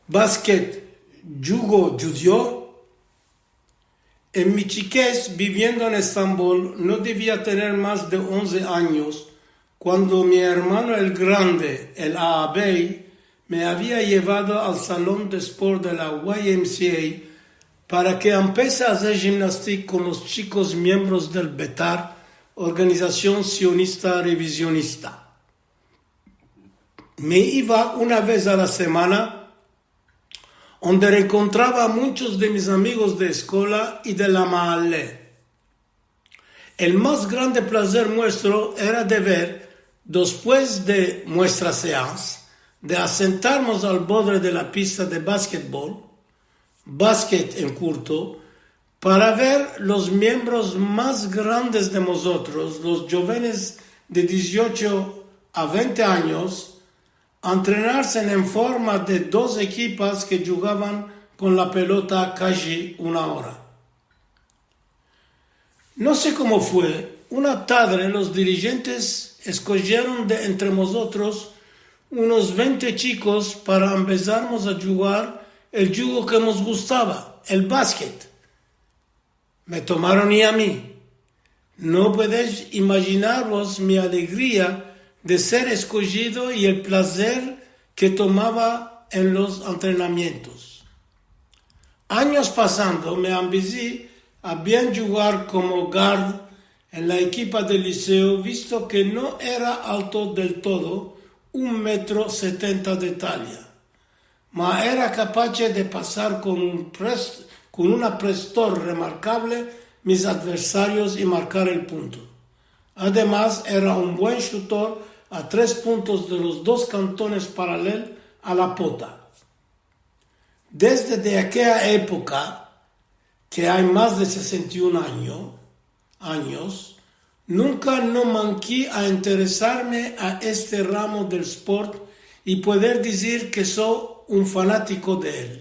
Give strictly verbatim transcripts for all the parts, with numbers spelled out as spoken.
Basket, djugo djudio. En mi chikez, biviendo en Estambol, no devia tener mas de onze anyos, kuando mi ermano el grande, el aabey, me avia yevado al salon de sport de la Y M C A para ke empese a azer jimnastik kon los chikos miembros del Betar, organizasion sionista revizionista. Me iva una vez a la semana, onde reenkontrava a munchos de mis amigos de eskola i de la maale. El mas grande plazer muestro era de ver, despues de muestra seans, de asentarmos al bodre de la pista de basketbol, basket en kurto, para ver los miembros mas grandes de mozotros, los djovenes de diziocho a vente anyos, antrenarse en forma de dos ekipas ke djugavan kon la pelota kaji una ora. No se komo fue, una tadre los dirijentes eskojeron de entre mozotros unos vente chikos para empesarmos a djugar el djugo ke mos gustava, el basket. Me tomaron i a mi. No puedes imajinarvos mi alegria de ser eskojido i el plazer ke tomava en los antrenamientos. Anyos pasando, me ambisi a bien djugar komo guard en la ekipa del liseo, visto ke no era alto del todo, un metro setenta de talia, ma era kapache de pasar kon un pres-, kon una prestor remarkavle mis adversarios i markar el punto. Ademas, era un buen shutor a tres puntos de los dos kantones paralel a la pota. Desde de akea epoka, ke ay mas de sesenta i un anyo, anyos, nunka no manki a interesarme a este ramo del sport i poder dizir ke so un fanatiko de el.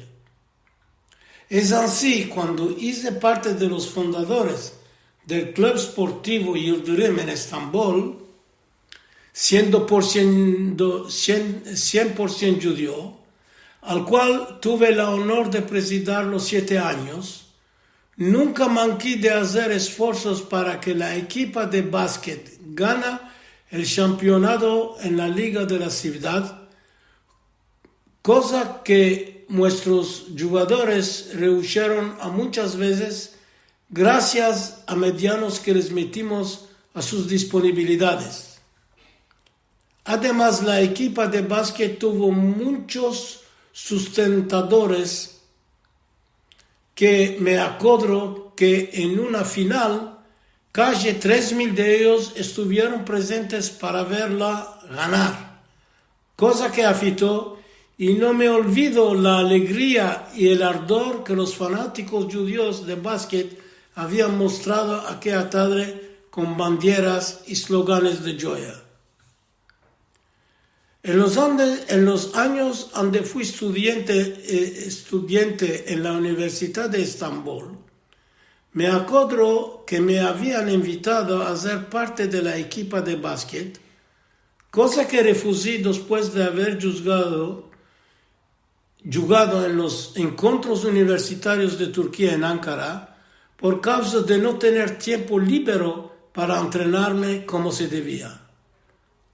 Es ansi, kuando ize parte de los fundadores del Club Sportivo Yildirim en Estambol, siendo por siendo, sien, sien por sien djudio, al kual tuve la onor de prezidir los siete anyos, nunka manki de azer esforsos para ke la ekipa de basket gana el shampionado en la liga de la sivdad, koza ke muestros djugadores reusheron a munchas vezes grasias a medianos ke les metimos a sus disponibilidades. Ademas, la ekipa de basket tuvo munchos sustentadores ke me akodro ke en una final, kaji tres mil de eyos estuvieron prezentes para verla ganar. Koza ke afito, i no me olvido la alegria i el ardor ke los fanatikos djudios de basket avian mostrado akea tadre kon bandieras i sloganes de djoya. En los ande-, en los anyos ande fui estudiente, eh, estudiente en la Universidad de Estambol, me akodro ke me avian invitado a ser parte de la ekipa de basket, koza ke refuzi despues de aver djuzgado, djugado en los enkontros universitarios de Turkia en Ankara, por kavza de no tener tiempo libero para antrenarme komo se devia.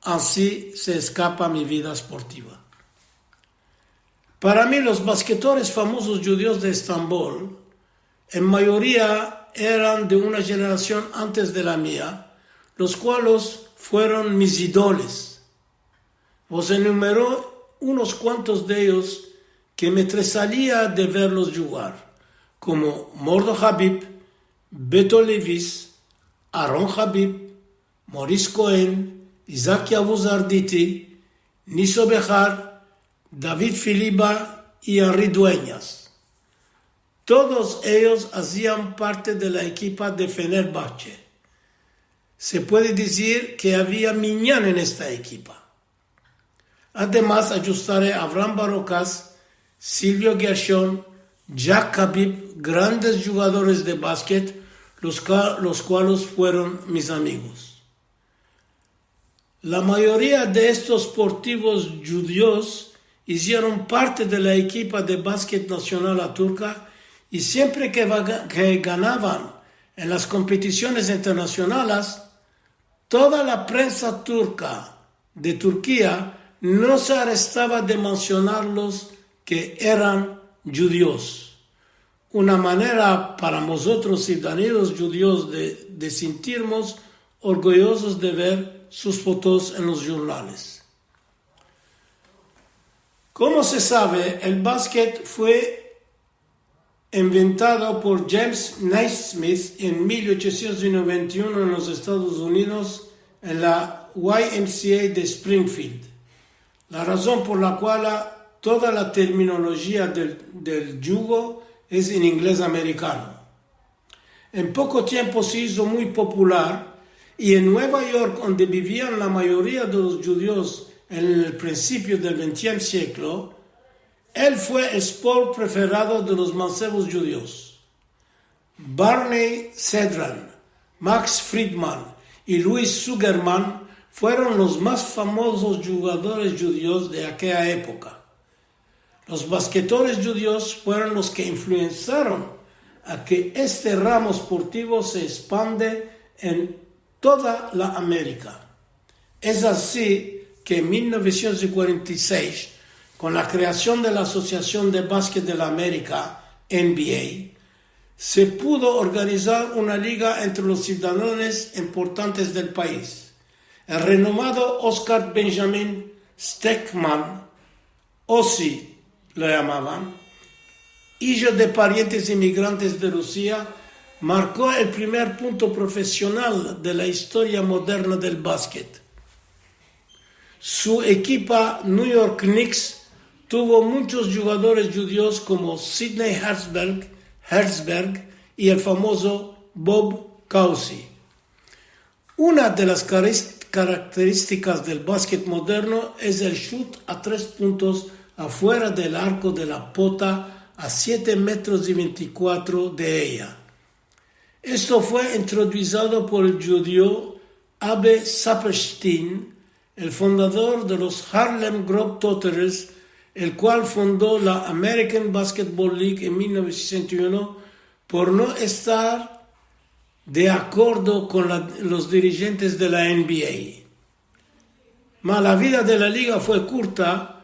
Ansi se eskapa mi vida sportiva. Para mi, los basketores famozos djudios de Estambol, en mayoria eran de una jenerasion antes de la mia, los kualos fueron mis idoles. Vos enumero unos kuantos de eyos ke me tresalia de verlos djugar, komo Mordo Habib, Beto Lewis, Aron Habib, Moris Koen, Izak Yavuz Arditi, Niso Behar, David Filiba i Henri Dueñas. Todos eyos azian parte de la ekipa de Fenerbahche. Se puede dizir ke avia minyan en esta ekipa. Ademas, adjustare Avram Barokas, Silvio Gershon, Jack Habib, grandes djugadores de basket, los ka-, los kualos fueron mis amigos. La mayoria de estos sportivos djudios izieron parte de la ekipa de basket nasional turka i siempre ke, vaga- ke ganavan en las kompetisiones internasionales, toda la prensa turka de Turkia no se arestava de mensionarlos ke eran djudios. Una manera para mozotros sivdanidos djudios de, de sintirmos orguyozos de ver sus fotos en los jurnales. Komo se save, el basket fue inventado por James Naismith en mil ochosientos noventa i uno en los Estados Unidos, en la Y M C A de Springfield. La razon por la kual toda la terminolojia del, del djugo es en inglez amerikano. En poko tiempo se izo muy popular i en Nueva York, onde bivian la mayoria de los djudios en el prinsipio del ventiemp sieklo, el fue el sport preferado de los mansevos djudios. Barney Sedran, Max Friedman i Louis Sugerman fueron los mas famozos djugadores djudios de akeya epoka. Los basketores djudios fueron los ke influensiaron a ke este ramo sportivo se espande en toda la Amerika. Es ansi ke en mil novesientos kuarenta i sesh, kon la kreasion de la Asosiasion de Basket de la Amerika, N B A, se pudo organizar una liga entre los sivdadanos importantes del pais. El renomado Oscar Benjamin Steckman, Osi lo yamavan, ijo de parientes imigrantes de Rusia, marko el primer punto profesional de la istoria moderna del basket. Su ekipa New York Knicks tuvo munchos djugadores djudios komo Sidney Herzberg, Herzberg i el famozo Bob Cousy. Una de las karis- karakteristikas del basket moderno es el shut a tres puntos afuera del arko de la pota a siete metros i ventikuatro de eya. Esto fue introduzio por el djudio Abe Saperstein, el fundador de los Harlem Globetrotters, el kual fundo la American Basketball League en mil novesientos sesenta i uno por no estar de akordo kon la- los dirijentes de la N B A. Ma la vida de la liga fue kurta,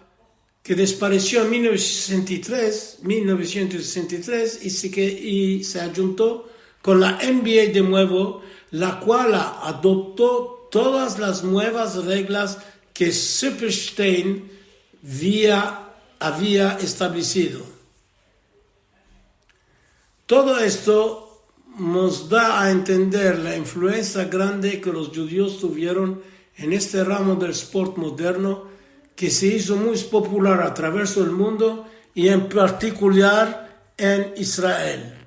ke desparesio en mil novesientos sesenta i tres, mil novesientos sesenta i tres, i se ke- i se adjunto kon la N B A de muevo, la kual adopto todas las muevas reglas ke Saperstein via- avia establesido. Todo esto mos da a entender la influensia grande ke los djudios tuvieron en este ramo del sport moderno ke se izo muy popular a traverso del mundo i en partikular en Israel.